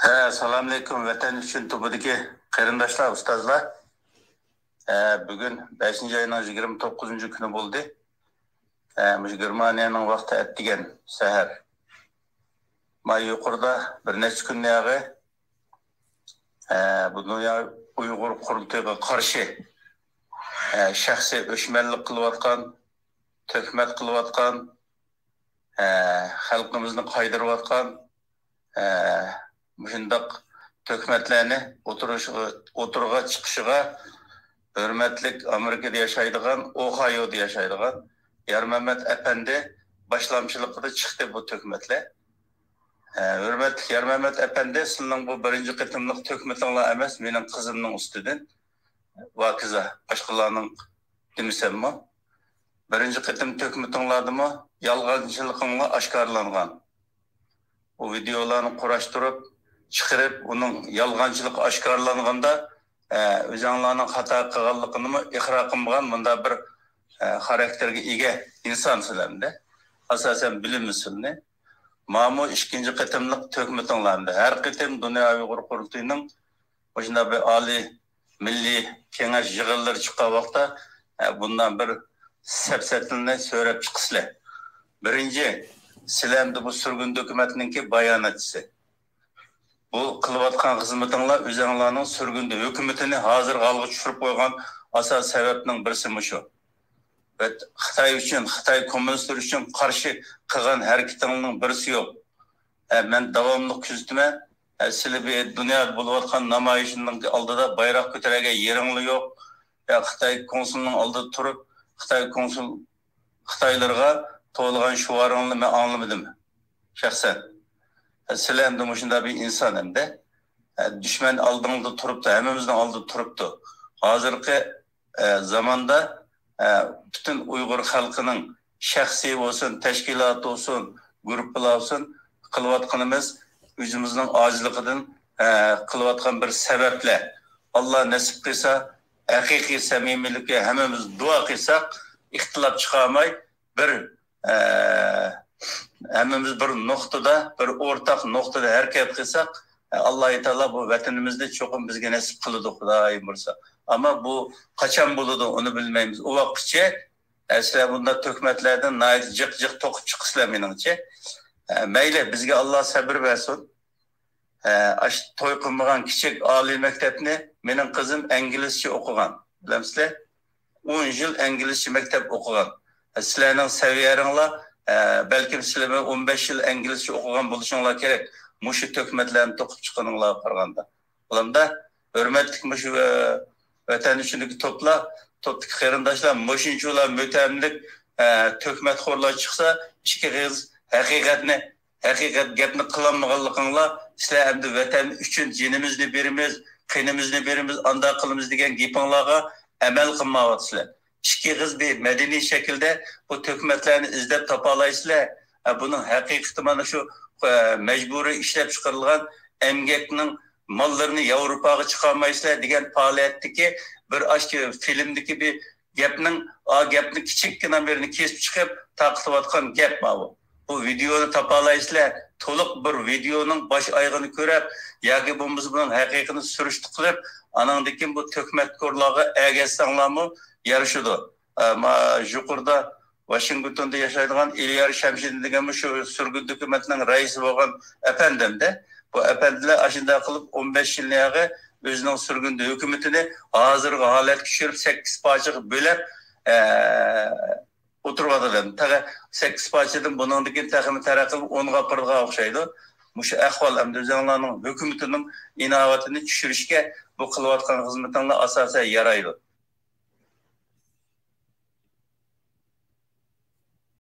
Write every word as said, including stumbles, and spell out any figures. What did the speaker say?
ئەسسالامۇئەلەيكۇم، ۋەتەن ئۈچۈن توپىدىكى قېرىنداشلار، ئۇستازلار. ئە، بۈگۈن بەشىنچى ئاينىڭ يىگىرمە توققۇزىنچى كۈنى بولدى. ئە، مۇشۇ گېرمانىيەنىڭ ۋاقتى ئەتىگەن سەھەر. ما يۇقىرىدا بىر نەچچە كۈندىن ياغى، ئە، بۇ دۇنيا ئۇيغۇر قۇرۇلتىيىغا قارشى، ئە، شەخسىي ئۆچمەنلىك قىلىۋاتقان، تۆھمەت قىلىۋاتقان، ئە، خەلقىمىزنى قايدۇرۇۋاتقان، ئە، مۇشۇنداق تۆھمەتلەرنى ئوتتۇرىغا چىقىشىغا ھۆرمەتلىك ئامېرىكىدا ياشايدىغان، ئوھايودا ياشايدىغان يارمەمەت ئەپەندى باشلامچىلىقىدا چىقتى بۇ تۆھمەتلەر. ئە، ھۆرمەتلىك يارمەمەت ئەپەندى، سىلىنىڭ بۇ بىرىنچى قېتىملىق تۆھمىتىڭلار ئەمەس، مېنىڭ قىزىمنىڭ ئۈستىدىن ۋە كازا باشقىلارنىڭ دېمىسەممۇ، بىرىنچى قېتىم تۆھمىتىڭلاردىمۇ يالغانچىلىقىڭلار ئاشكارىلانغان. بۇ ۋىدېئولارنى قۇراشتۇرۇپ چىقىرىپ، ئۇنىڭ يالغانچىلىقى ئاشكارىلانغاندا، ئە، ئۆزۈڭلارنىڭ خاتا قىلغانلىقىنىمۇ ئىقرار قىلمىغان مۇنداق بىر، ئە، خاراكتېرگە ئىگە ئىنسان سىلەر ئەمدى. ئاساسەن بىلىمىز سىلىنى. مامۇ ئىككىنچى قېتىملىق تۆھمىتىڭلار ئەمدى. ھەر قېتىم دۇنيا ئۇيغۇر قۇرۇلتىيىنىڭ مۇشۇنداق بىر ئالىي مىللىي كېڭەش يىغىنلىرى چىققان ۋاقىتتا، ئە، بۇنداق بىر سەپسەتىلەرنى سۆرەپ چىقىسىلەر. بىرىنچى، سىلەر ئەمدى بۇ سۈرگۈن ھۆكۈمەتنىڭكى باياناتچىسى. بۇ قىلىۋاتقان خىزمىتىڭلار ئۆزۈڭلارنىڭ سۈرگۈندە ھۆكۈمىتىنى ھازىرغا ھالغا چۈشۈرۈپ قويغان ئاساسىي سەۋەبنىڭ بىرسى مۇشۇ. ۋە خىتاي ئۈچۈن، خىتاي كوممۇنىستلىرى ئۈچۈن قارشى قىلغان ھەرىكىتىڭلارنىڭ بىرسى يوق. ئە، مەن داۋاملىق كۆزىتىمەن. ئە، سىلى بىر دۇنيادا بولۇۋاتقان نامايىشنىڭ ئالدىدا بايراق كۆتۈرەرگە يېرىڭلار يوق. يا خىتاي كونسۇلىنىڭ ئالدىدا تۇرۇپ، خىتاي كونسۇل، خىتايلىرىغا توۋلىغان شوئارىڭلارنى مەن ئاڭلىمىدىم شەخسەن. ئە، سىلى ئەمدى مۇشۇنداق بىر ئىنسان ئەمدى. ئە، دۈشمەن ئالدىڭدا تۇرۇپتۇ، ھەممىمىزنىڭ ئالدىدا تۇرۇپتۇ. ھازىرقى ئە، زاماندا، ئە، پۈتۈن ئۇيغۇر خەلقىنىڭ شەخسىي بولسۇن، تەشكىلات بولسۇن، گۇرۇپپىلار بولسۇن، قىلىۋاتقىنىمىز ئۆزىمىزنىڭ ئاجىزلىقىدىن، ئە، قىلىۋاتقان بىر سەۋەبلەر. ئاللا نېسىپ قىلسا، ھەقىقىي سەمىمىيلىككە ھەممىمىز دۇئا قىلساق، ئىختىلاپ چىقارماي، بىر، ئە، ھەممىمىز بىر نۇقتىدا، بىر ئورتاق نۇقتىدا ھەرىكەت قىلساق، ئە، ئاللاھۇ تائالا بۇ ۋەتىنىمىزنى چوقۇم بىزگە نېسىپ قىلىدۇ، خۇدايىم بۇيرۇسا. ئەمما بۇ قاچان بولىدۇ، ئۇنى بىلمەيمىز. ئۇ ۋاقىتقىچە، ئە، سىلەر بۇنداق تۆھمەتلەردىن ناھايىتى جىق جىق توقۇپ چىقىسىلەر مېنىڭچە. ئە، مەيلى، بىزگە ئاللا سەبىر بەرسۇن. ئە، ئاشۇ توي قىلمىغان كىچىك ئالىي مەكتەپنى مېنىڭ قىزىم ئىنگلىزچە ئوقۇغان. بىلەمسىلەر؟ ئون يىل ئىنگلىزچە مەكتەپ ئوقۇغان. ئە، سىلەرنىڭ سەۋىيەلىرىڭلار، ئە، بەلكىم سىلەرمۇ ئون بەش يىل ئىنگلىزچە ئوقۇغان بولۇشۇڭلار كېرەك. مۇشۇ تۆھمەتلەرنى توقۇپ چىققىنىڭلارغا قارىغاندا. بولامدا، ھۆرمەتلىك مۇشۇ، ئە، ۋەتەن ئىچىدىكى توپلار، توپتىكى قېرىنداشلار، مۇشۇنچىلا مۆتەملىك، ئە، تۆھمەتخورلار چىقسا، ئىككى ئېغىز ھەقىقەتنى، ھەقىقەت گەپنى قىلالمىغانلىقىڭلار، سىلەر ئەمدى ۋەتەن ئۈچۈن جېنىمىزنى بېرىمىز، قېنىمىزنى بېرىمىز، ئانداق قىلىمىز دېگەن گېپىڭلارغا ئەمەل قىلمايۋاتىسىلەر. ئىككى ئېغىز بىر مەدەنىي شەكىلدە بۇ تۆھمەتلەرنى ئىزدەپ تاپالايسىلەر. ئە، بۇنىڭ ھەقىقىتى مانا شۇ، ئە، مەجبۇرىي ئىشلەپ چىقىرىلغان ئەمگەكنىڭ ماللىرىنى ياۋروپاغا چىقارمايسىلەر دېگەن پائالىيەتتىكى بىر ئاشۇ فىلىمدىكى بىر گەپنىڭ، ئا، گەپنى كىچىككىنە بىرنى كېسىپ چىقىپ تارقىتىۋاتقان گەپ ماۋۇ. بۇ ۋىدېئونى تاپالايسىلەر، تولۇق بىر ۋىدېئونىڭ باش ئايىغىنى كۆرۈپ، ياكى بولمىسا بۇنىڭ ھەقىقىتىنى سۈرۈشتە قىلىپ، ئاناندىن كېيىن بۇ تۆھمەتخورلارغا ئەگەشسەڭلارمۇ يارىشىدۇ. ئە، ما يۇقىرىدا ۋاشىنگتوندا ياشايدىغان ئېلىيار شەمشىدىن دېگەنمۇ شۇ سۈرگۈن ھۆكۈمەتنىڭ رەئىسى بولغان ئەپەندىمدە. بۇ ئەپەندىلەر ئاشۇنداق قىلىپ ئون بەش يىلنى ياغى ئۆزىنىڭ سۈرگۈندە ھۆكۈمىتىنى ھازىرقى ھالەتكە چۈشۈرۈپ، سەككىز پارچىغا بۆلۈپ، ئە، ئولتۇرۇۋاتىدۇ. تېخى سەككىز پارچىدىن بۇنىڭدىن كېيىن تېخىمۇ تەرەققىي قىلىپ ئونغا ئاپىرىدىغان ئوخشايدۇ. مۇشۇ ئەھۋال ئەمدى ئۆزۈڭلارنىڭ ھۆكۈمىتىنىڭ ئىناۋىتىنى چۈشۈرۈشكە بۇ قىلىۋاتقان خىزمىتىڭلار ئاساسەن يارايدۇ.